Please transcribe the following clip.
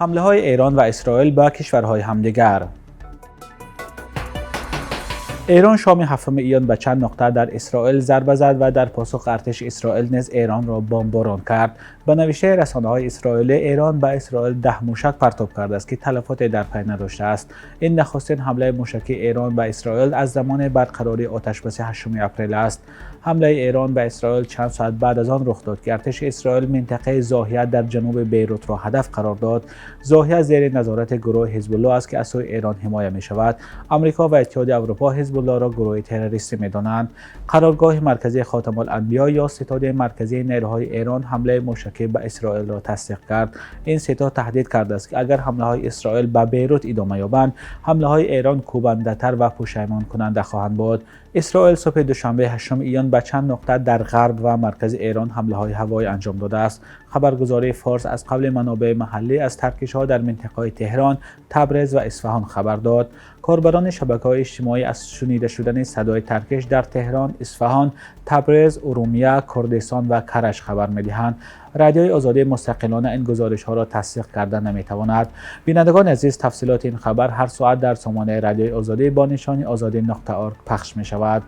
Ҳамлаҳои Эрон ва Исроил ба кишварҳои ҳамдигар. Эрон шоми 7 июн ба чанд нуқта дар Исроил зарба зад ва дар посух артиши Исроил низ Эронро бомборон кард. Ба навиштаи расонаҳои исроилӣ, Эрон ба Исроил 10 мушак партоб кардааст, ки талафоте дар пай надоштааст. Ин нахустин ҳамлаи мушакии Эрон ба Исроил аз замони барқарории оташбаси 8 апрел аст. Ҳамлаи Эрон ба Исроил чанд соат баъд аз он рух дод, ки артиши Исроил минтақаи Зоҳия дар ҷануби Бейрутро ҳадаф қарор дод. Зоҳия зери назорати гурӯҳи Ҳизбуллоҳ аст, ки аз сӯи Эрон ҳимоя мешавад. Амрико ва Иттиҳоди Аврупо Ҳизбуллоҳро гурӯҳи террористӣ медонанд. Қароргоҳи марказии Хотамул-Анбиё ё Ситоди марказии нерӯҳои Эрон ҳамлаи мушакӣ ба Исроилро тасдиқ кард. Ин ситод таҳдид кардааст, ки агар ҳамлаҳои Исроил ба Бейрут идома ёбанд, ҳамлаҳои Эрон кӯбандатар ва пушаймонкунанда хоҳанд буд. Исроил субҳи душанбе 8 июн ба чанд нуқта дар ғарб ва маркази Эрон ҳамлаҳои ҳавоӣ анҷом додааст. Хабаргузории Форс аз қавли манобеи маҳаллӣ аз таркишҳо дар минтақаҳои Теҳрон, Табрез ва Исфаҳон хабар дод. Корбарони шабакаҳои иҷтимоӣ аз шунида шудани садои таркиш дар Теҳрон, Исфаҳон, Табрез, Урумия, Курдистон ва Караш хабар медиҳанд. Радиои Озодӣ мустақилона ин гузоришҳоро тасдиқ карда наметавонад. Бинандагони азиз, тафсилоти ин хабар ҳар соат дар сомонаи Радиои Озодӣ бо нишони ozodi.org пахш мешавад.